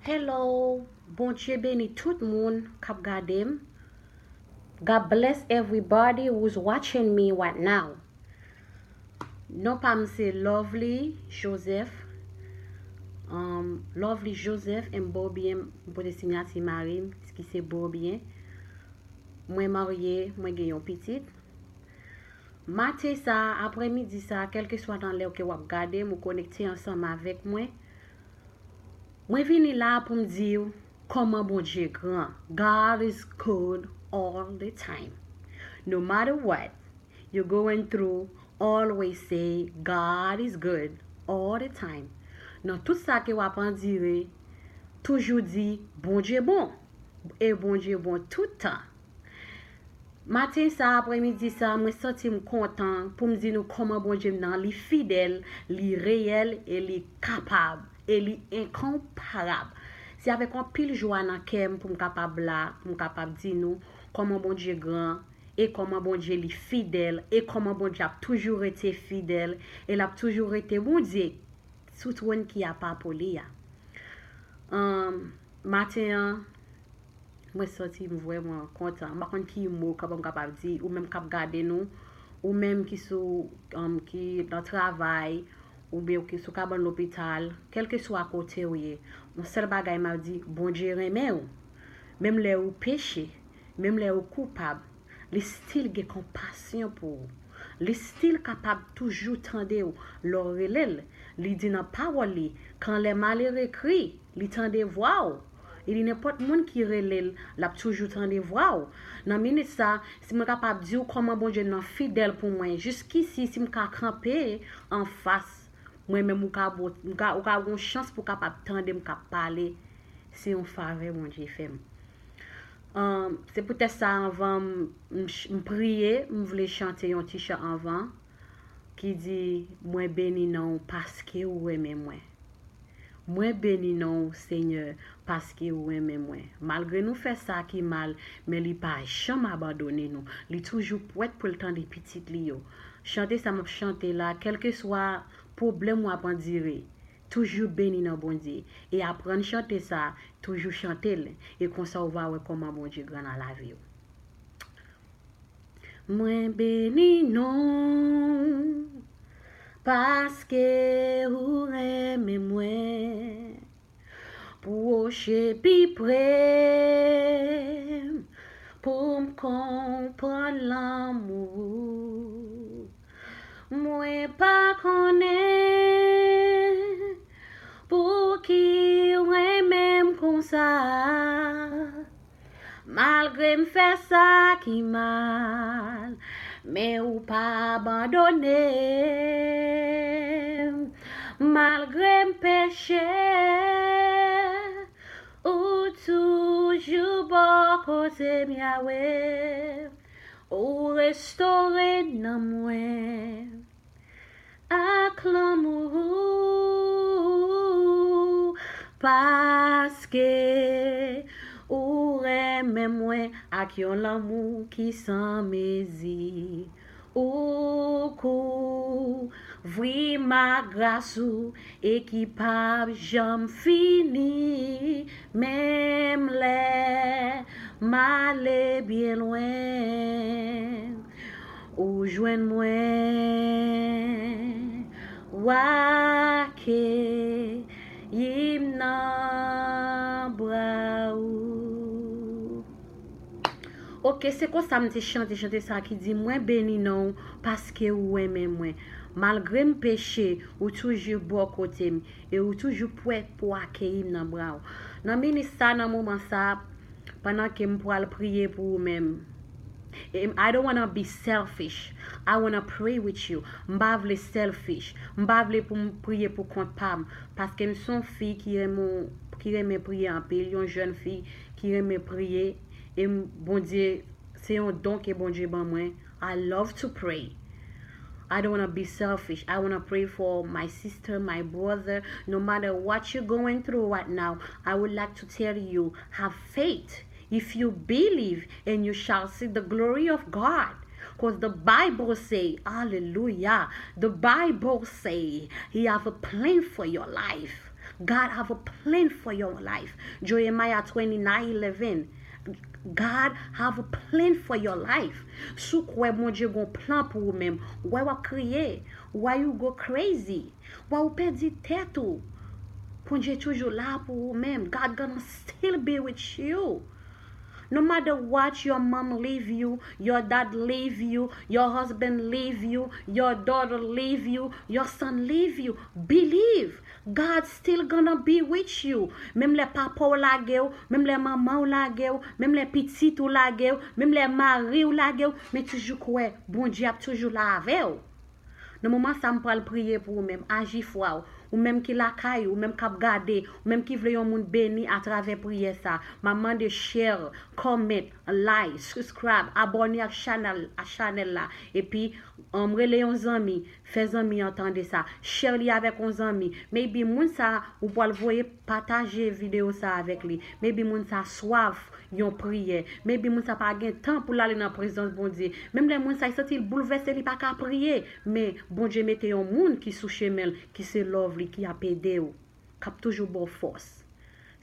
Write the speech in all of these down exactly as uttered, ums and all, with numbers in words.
Hello, Bondye beni tout moun k ap gade m. God bless everybody who's watching me right now. Non pa m se Lovely Joseph. Um, Lovely Joseph, m Bobien, m pote siyati mari m, ki se Bobien. Mwen marye, mwen gen yon pitit. Maten sa, aprèmidi sa, kèlkeswa nan lè ke w ap gade m, ou konekte ansanm avèk mwen. Mwen vini la pou m di w kòman Bondye gran. God is good all the time. No matter what you're going through, always say, "God is good all the time." Nan tout sa ke w ap andire, toujou di, "Bondye bon." E Bondye bon tout tan. Maten sa, aprèmidi sa, mwen santi m kontan pou m di nou kòman Bondye m nan, li fidèl, li reyèl, e li kapab, e li enkonparab. Se avèk anpil jwa nan kè m pou m kapab la, pou m kapab di nou kòman Bondye gran, e kòman Bondye li fidèl, e kòman Bondye ap toujou rete fidèl, e l ap toujou rete Bondye sou twòn ki apa pou li a. Ann, maten an, mwen santi m vrèman kontan. M pa konn ki mo kòman m kapab di, ou menm k ap gade nou, ou menm ki sou, um, ki nan travay, oubyen ki sou kabann lopital, kèlkeswa kote w ye, yon sèl bagay m ap di, Bondye renmen w. Menm lè ou peche, menm lè ou koupab, li still gen konpasyon pou ou. Li still kapab toujou tande w lè w rele l. Li di nan pawòl li, "Kan lè malere kri, li tande vwa w." E li nenpòt moun ki rele l, l ap toujou tande vwa w. Nan minit sa, si mwen kapab di w kòman Bondye nan fidèl pou mwen, jiskisi, si m ka kanpe anfas mwen menm, ou ka bo-, ou ka, ou ka gon chans pou w kapab tande m k ap pale. Se yon favè Bondye fè m. Um, se poutèt sa, anvan m, m ch-, m priye, m vle chante yon ti chan anvan ki di, "Mwen beni non w paske ou renmen mwen." Mwen beni non w, Senyè, paske ou renmen mwen. Malgre nou fè sa ki mal, men li pa janm abandone nou. Li toujou prèt pou l tande pitit li yo. Chante sa m ap chante la, kèlkeswa pwoblèm w ap andire, toujou beni nan Bondye. E aprann chante sa, toujou chante l. E konsa w va wè kòman Bondye gran nan lavi w. Mwen beni non w, paske ou renmen mwen. Pwoche pi pre m, pou m konprann lanmou ou. Mwen pa konnen pouki w renmen m konsa. Malgre m fè sa ki mal, men ou pa abandone m. Malgre m peche, ou toujou bò kote m, Yawe. Ou restore nanm mwen ak lanmou ou, paske ou renmen mwen ak yon lanmou ki san mezi. Ou kouvri m ak gras ou e ki p ap janm fini, menm lè m ale byen lwen. Ou jwenn mwen, w akeyi m nan bra ou. Oke, se konsa m te chante chante sa ki di, "Mwen beni non w paske ou renmen mwen. Malgre m peche, ou toujou bò kote m e ou toujou prè pou akeyi m nan bra w." Nan minit sa, nan moman sa, pandan ke m pral priye pou ou menm, e, I don't wanna be selfish. I wanna pray with you. M pa vle selfish. M pa vle pou m priye pou kont pa m. Paske m se yon fi ki renmen, ki renmen priye anpil, yon jèn fi ki renmen priye. E m, Bondye, se yon don ke Bondye ban mwen. I love to pray. I don't wanna be selfish. I wanna pray for my sister, my brother. No matter what you're going through right now, I would like to tell you, have faith. If you believe, and you shall see the glory of God. 'Cause the Bible say, hallelujah, the Bible say he have a plan for your life. God have a plan for your life. Jeremiah twenty-nine eleven. God have a plan for your life. Si w kwè Bondye gon plan pou ou menm, why w ap kriye? Why you go crazy? Why ou pèdi tèt ou? Bondye toujou la pou ou menm. God gonna still be with you. No matter what, your mom leave you, your dad leave you, your husband leave you, your daughter leave you, your son leave you. Believe. God still gonna be with you. Menm lè papa w lage w, menm lè manman w lage w, menm lè pitit ou lage w, menm lè mari w lage w, men toujou kwè Bondye ap toujou la avè w. Nan moman sa, m pral priye pou ou menm. Aji fwa w. Ou menm ki lakay ou, ou menm k ap gade, ou menm ki vle yon moun beni atravè priyè sa. M ap mande share, comment, like, subscribe, abòne ak chanèl, ak chanèl la. Epi, um, rele yon zanmi, fè zanmi an tande sa. Share li avèk yon zanmi. Maybe moun sa ou pral voye pataje videyo sa avèk li. Maybe moun sa swaf yon priyè. Maybe moun sa pa gen tan pou l ale nan prezans Bondye. Menm lè moun sa, li santi l boulvèse, li pa ka priye. Men Bondye mete yon moun ki sou chemen l, ki se love li, ki ap ede w, k ap toujou ba w fòs.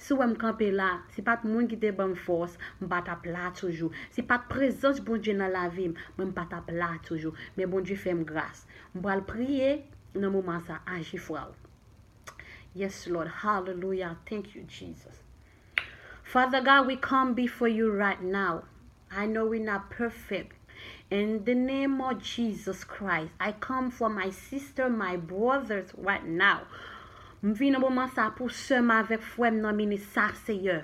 Si w wè m kanpe la, si pa t moun ki te ban m fòs, m pa t ap la toujou. Si pa t prezans Bondye nan lavi m, mwen m pa t ap la toujou. Men Bondye fè m gras. M pral priye nan moman sa, aji fwa w. Yes, Lord. Hallelujah. Thank you, Jesus. Father God, we come before you right now. I know we're not perfect. In the name of Jesus Christ, I come for my sister, my brothers right now. M vin nan moman sa pou sè m avèk frè m nan minis sa, Seyè.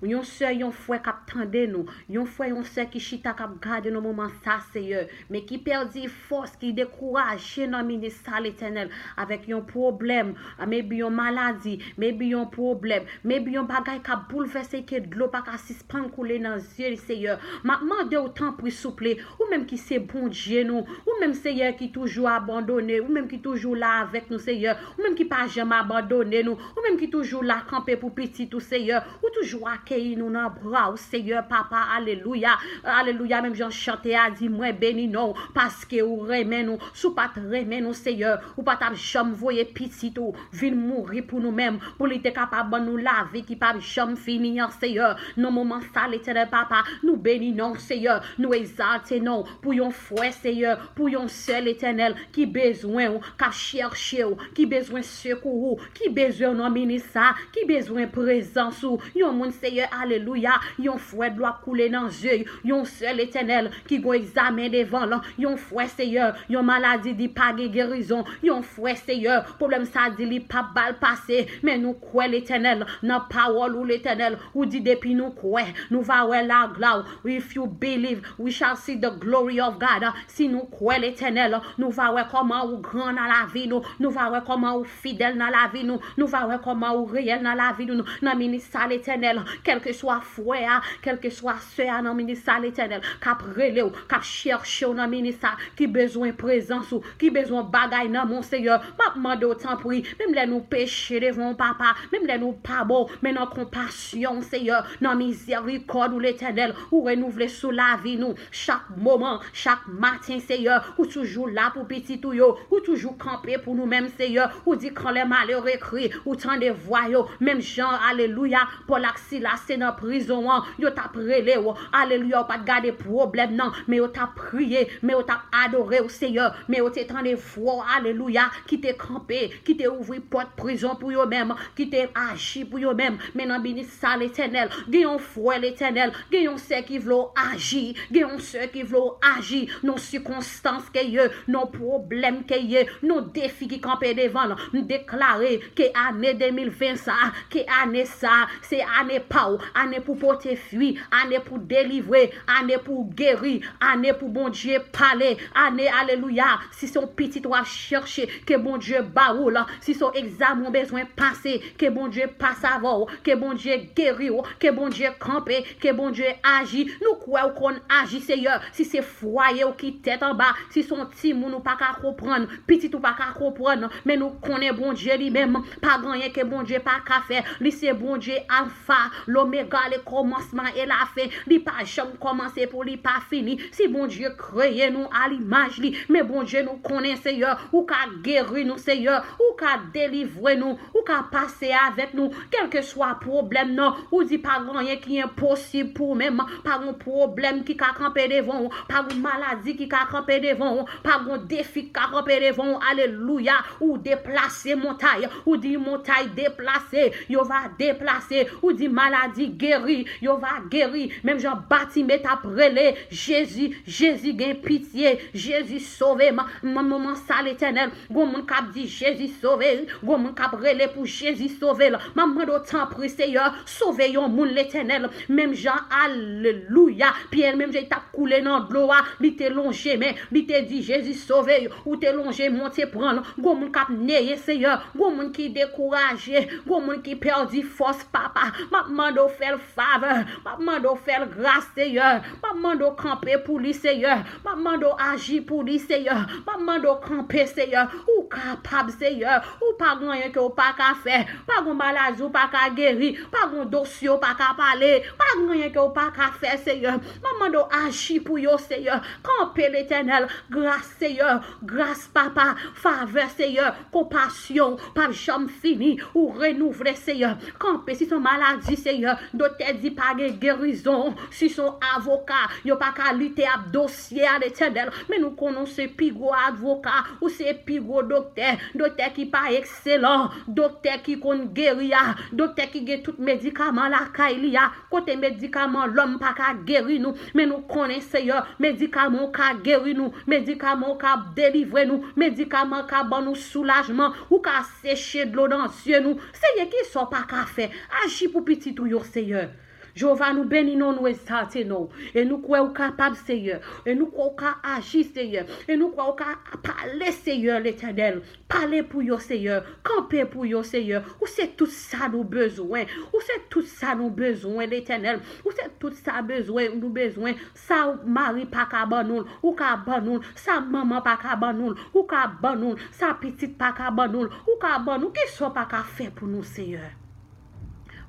Yon sè, yon frè k ap tande nou. Yon frè, yon sè ki chita, k ap gade nou moman sa, Seyè. Men ki pèdi fòs, ki dekouraje nan minis sa, Letènèl, avèk yon pwoblèm, maybe yon maladi, maybe yon pwoblèm, maybe yon bagay k ap boulvèse ke dlo pa ka sispann koule nan zye l, Seyè. M ap mande w, tanpri, souple, ou menm ki se Bondye nou, ou menm, Seyè, ki toujou abandone, ou menm ki toujou la avèk nou, Seyè, ou menm ki pa janm abandone nou, ou menm ki toujou la kanpe pou pitit ou, Seyè, ou toujou akeyi nou nan bra w, Seyè, Papa, alelouya, alelouya, menm jan chante a di, mwen beni non w, paske ou renmen nou, si w pa t renmen nou, Seyè, ou pa t ap janm voye pitit ou vin mouri pou nou menm, pou li te kapab ban nou lavi ki p ap janm fini an, Seyè. Nan moman sa, Letènèl Papa, nou beni non w, Seyè, nou egzalte non w pou yon frè, Seyè, pou yon sè, Letènèl, ki bezwen w, k ap chèche w, ki bezwen sekou ou, ki bezwen w nan minis sa, ki bezwen prezans ou. Yon moun, Seyè, alelouya, yon frè, dlo ap koule nan zye, yon sè, Letènèl, ki gon egzamen devan l, yon frè, Seyè, yon maladi di pa gen gerizon, yon frè, Seyè, pwoblèm sa di li p ap ba l pase, men nou kwè, Letènèl, nan pawòl ou, Letènèl, ou di depi nou kwè, nou va wè lagla w. If you believe, we shall see the glory of God. Si nou kwè, Letènèl, nou va wè kòman ou gran nan lavi nou, nou va wè kòman ou fidèl nan lavi nou, nou va wè kòman ou reyèl nan lavi nou, nan minis sa, Letènèl, kèlkeswa frè a, kèlkeswa sè a nan minis sa, Letènèl, k ap rele w, k ap chèche w nan minis sa, ki bezwen prezans ou, ki bezwen bagay nan men w, Seyè, m ap mande w, tanpri, menm lè nou peche devan w, Papa, menm lè nou pa bon, men nan konpasyon w, Seyè, nan mizèrikòd ou, Letènèl, ou renouvle sou lavi nou chak moman, chak maten, Seyè, ou toujou la pou pitit ou yo, ou toujou kanpe pou nou menm, Seyè, ou di quand les malheureux crient, ou tande vwa yo, menm jan, alelouya, Pòl ak Silas te nan prizon an, yo t ap rele w, alelouya, yo pa t gade pwoblèm nan, men yo t ap priye, men yo t ap adore w, Seyè, men yo te tande vwa w, alelouya, ki te kanpe, ki te ouvri pòt prizon pou yo menm, ki te aji pou yo menm, men nan minis sa, Letènèl, gen yon frè, Letènèl, gen yon sè ki vle w aji, gen yon sè ki vle w aji, nan sikonstans ke ye, nan pwoblèm ke ye, nan defi ki kanpe devan l, m deklare ke ane de mil ven sa, ke ane sa, se ane pa w, ane pou pote fwi, ane pou delivre, ane pou geri, ane pou Bondye pale, ane, alelouya, si se yon pitit w ap chèche, ke Bondye ba ou l, si se yon egzamen w bezwen pase, ke Bondye pase avè w, ke Bondye geri w, ke Bondye kanpe, ke Bondye aji, nou kwè w konn aji, Seyè, si se fwaye w ki tèt anba, si se yon timoun ou pa ka konprann, pitit ou pa ka konprann, men nou konnen Bondye li menm, menm. Pa gen anyen ke Bondye pa ka fè. Li se Bondye Alfa, Lomega, le kòmansman e lafen. Li pa janm kòmanse pou li pa fini. Si Bondye kreye nou a limaj li, men Bondye nou konnen, Seyè, ou ka geri nou, Seyè, ou ka delivre nou, ou ka pase avèk nou, kèlkeswa pwoblèm nan, ou di pa gen anyen ki enposib pou ou menm, pa gen pwoblèm ki ka kanpe devan ou, pa gen maladi ki ka kanpe devan ou, pa gen defi ki ka kanpe devan ou, alelouya, ou deplase montay, ou di montay deplase, yo va deplase, ou di maladi geri, yo va geri, menm jan Batime t ap rele, Jezi, Jezi gen pitye, Jezi sove m, nan moman sa Letènèl, gon moun k ap di Jezi sove, gon moun k ap rele pou Jezi sove l, m ap mande w tanpri Seyè, sove yon moun Letènèl, menm jan, alelouya, Pyè menm jan li t ap koule nan dlo a, li te lonje men, li te di Jezi sove, ou te lonje men w te pran l, gon moun k ap neye Seyè, gon moun ki dekouraje, gon moun ki pèdi fòs papa, m ap mande w fè l favè, m ap mande w fè l gras Seyè, m ap mande w kanpe pou li Seyè, m ap mande w aji pou li Seyè, m ap mande w kanpe Seyè, ou kapab Seyè, ou pa gen anyen ke w pa ka fè, pa gen maladi w pa ka geri, pa gen dosye w pa ka pale, pa gen anyen ke w pa ka fè Seyè, m ap mande w aji pou yo Seyè, kanpe Letènèl, gras Seyè, gras papa, favè Seyè, konpasyon w p ap janm fini, ou renouvle Seyè, kanpe si se yon maladi Seyè, doktè di pa gen gerizon, si se yon avoka, yo pa ka lite ap dosye a Letènèl, men nou konnen w se pi gwo avoka, ou se pi gwo doktè, doktè ki pa ekselan, doktè ki konn geri a, doktè ki gen tout medikaman lakay li a, kote medikaman lòm pa ka geri nou, men nou konnen Seyè, medikaman w ka geri nou, medikaman w ka delivre nou, medikaman w ka ban nou soulajman, ou ka seche dlo nan zye nou, Seyè, kisa w pa ka fè? Aji pou pitit ou yo Seyè. Jewova, nou beni non w, nou egzalte non w, e nou kwè ou kapab Seyè, e nou kwè ou ka aji Seyè, e nou kwè ou ka pale Seyè Letènèl, pale pou yo Seyè, kanpe pou yo Seyè, ou se tout sa nou bezwen, ou se tout sa nou bezwen Letènèl, ou se tout sa bezwen nou bezwen, sa mari pa ka ban nou l, ou ka ban nou l, sa manman pa ka ban nou l, ou ka ban nou l, sa pitit pa ka ban nou l, ou ka ban nou, kisa w pa ka fè pou nou Seyè?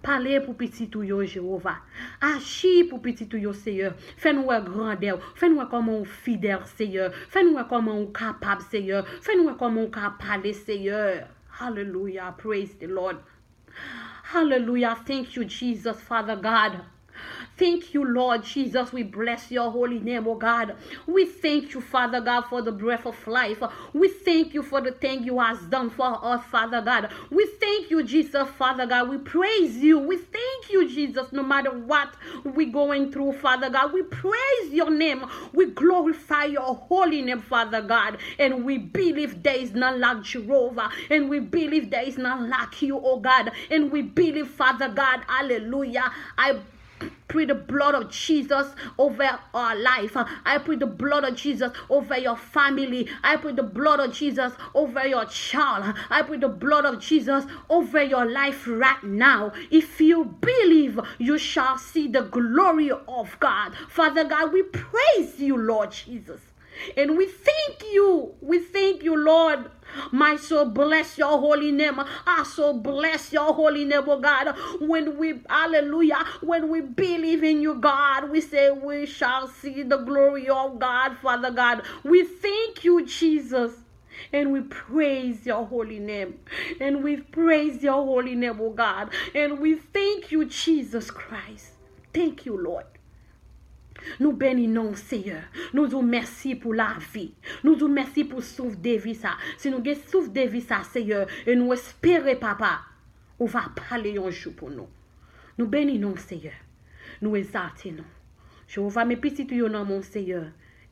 Pale pou pitit ou yo Jewova. Aji pou pitit ou yo Seyè. Fè nou wè grandè w. Fè nou wè kòman ou fidèl Seyè. Fè nou wè kòman ou kapab Seyè. Fè nou wè kòman ou ka pale Seyè. Hallelujah. Praise the Lord. Hallelujah. Thank you, Jesus, Father God. Thank you, Lord Jesus. We bless your holy name, oh God. We thank you, Father God, for the breath of life. We thank you for the thing you has done for us, Father God. We thank you, Jesus, Father God. We praise you. We thank you, Jesus, no matter what we going through, Father God. We praise your name. We glorify your holy name, Father God. And we believe there is none like Jehovah. And we believe there is none like you, oh God. And we believe, Father God, hallelujah. I plead the blood of Jesus over our life. I plead the blood of Jesus over your family. I plead the blood of Jesus over your child. I plead the blood of Jesus over your life right now. If you believe, you shall see the glory of God. Father God, we praise you, Lord Jesus. And we thank you. We thank you, Lord. My soul bless your holy name. Our soul bless your holy name, oh God. When we, hallelujah, when we believe in you, God, we say we shall see the glory of God, Father God. We thank you, Jesus. And we praise your holy name. And we praise your holy name, oh God. And we thank you, Jesus Christ. Thank you, Lord. Nou beni non w, Seyè. Nou di w mèsi pou lavi. Nou di w mèsi pou souf de vi sa. Si nou gen souf de vi sa, Seyè, e nou espere, Papa, ou va pale yon jou pou nou. Nou beni non w, Seyè. Nou egzalte non w. Jewova, men pitit ou yo nan men w, Seyè.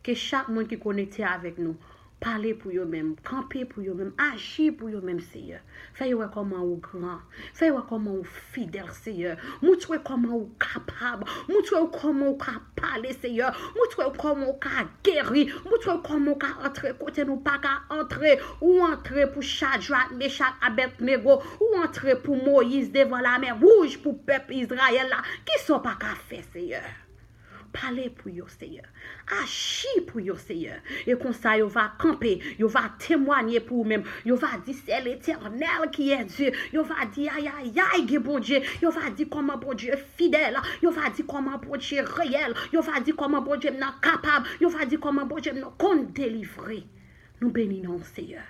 Ke chak moun ki konekte avèk nou, pale pou yo menm, kanpe pou yo menm, aji pou yo menm, Seyè. Fè yo wè kòman ou gran. Fè yo wè kòman ou fidèl, Seyè. Montre yo kòman ou kapab. Montre yo kòman ou ka pale, Seyè. Montre yo kòman ou ka geri. Montre yo kòman ou ka antre kote nou pa ka antre. Ou antre pou Chadrak, Mechak, Abèdnego. Ou antre pou Moyiz devan lamè wouj pou pèp Izrayèl la. Kisa w pa ka fè, Seyè? Pale pou yo, Seyè. Aji pou yo, Seyè. E konsa, yo va kanpe, yo va temwanye pou ou menm. Yo va di, c'est l'Éternel qui est Dieu. Yo va di, ay, ay, ay, gen Bondye. Yo va di kòman Bondye fidèl. Yo va di kòman Bondye reyèl. Yo va di kòman Bondye m nan kapab. Yo va di kòman Bondye m nan konn delivre. Nou beni non w, Seyè.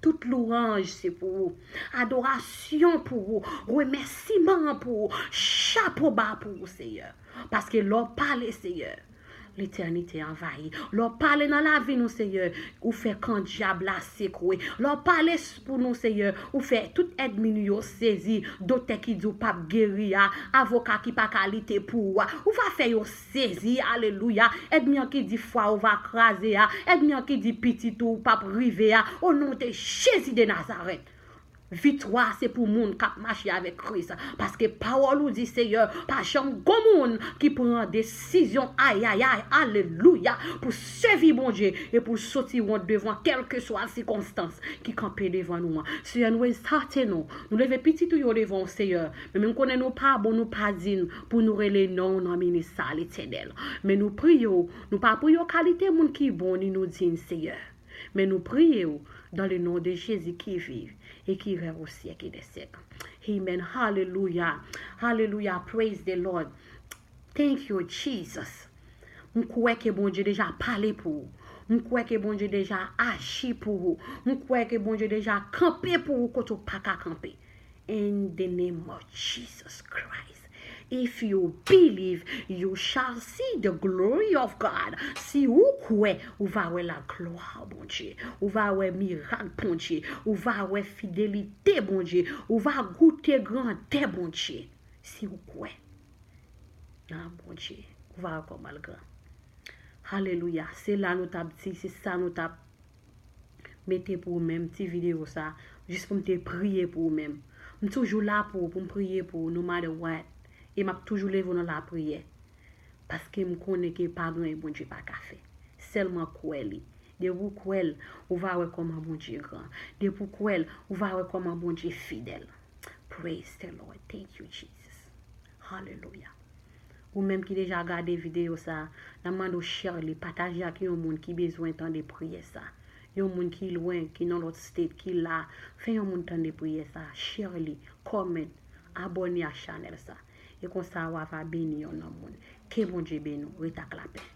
Tout lwanj se pou ou. Adorasyon pou ou. Remèsiman pou ou. Chapo ba pou ou, Seyè. Paske lè w pale, Seyè, letènite anvayi. Lè w pale nan lavi nou, Seyè, ou fè kan dyab la sekwe. Lè w pale s- pou nou, Seyè, ou fè tout ènmi nou yo sezi. Doktè ki di w p ap geri a, avoka ki pa ka lite pou ou a, ou va fè yo sezi. Alelouya. Ènmi an ki di fwa ou va kraze a, ènmi an ki di pitit ou p ap rive a, o non de Jezi de Nazarèt. Viktwa se pou moun k ap mache avèk Kris. Paske pawòl ou di, Seyè, pa janm gon moun ki pran desizyon, ayayay, alelouya, pou sèvi Bondye e pou soti wont devan kèlkeswa sikonstans ki kanpe devan nou an. Seyè, nou egzalte nou. Nou leve pitit ou yo devan w, Seyè. Men menm konnen nou pa bon, nou pa diy pou nou rele non w nan minis sa, Letènèl. Men nou priye w, nou pa priye w kalite moun ki bon ni nou diy, Seyè. Men nou priye w dans le nom de Jésus qui vit et qui règne au siècle des siècles. Amen. Hallelujah. Hallelujah. Praise the Lord. Thank you, Jesus. M kwè ke Bondye deja pale pou ou. M kwè ke Bondye deja aji pou ou. M kwè ke Bondye deja kanpe pou ou kote ou pa ka kanpe. In the name of Jesus Christ. If you believe, you shall see the glory of God. Si ou kwè, ou va wè la glwa Bondye. Ou va wè mirak Bondye. Ou va wè fidelite Bondye. Ou va goute grandè Bondye. Si ou kwè nan Bondye, ou va wè kòman l gran. Alelouya. Se la nou t ap di, se sa nou t ap mete pou ou menm, ti videyo sa, jis pou m te priye pou ou menm. M toujou la pou ou, pou m priye pou ou, no matter what. E m ap toujou leve w nan lapriyè. Paske m konnen ke pa gen anyen Bondye pa ka fè. Sèlman kwè li. Depi w kwè l, ou va wè kòman Bondye gran. Depi w kwè l, ou va wè kòman Bondye fidèl. Praise the Lord. Thank you, Jesus. Hallelujah. Ou menm ki deja gade videyo sa, n ap mande w share li, pataje ak yon moun ki bezwen tande priyè sa. Yon moun ki lwen, ki nan lòt state, ki la, fè yon moun tande priyè sa, share li, comment, abòne ak chanèl sa. E konsa w a va beni yon nonm moun. Ke Bondye beni w, ret ak lapè.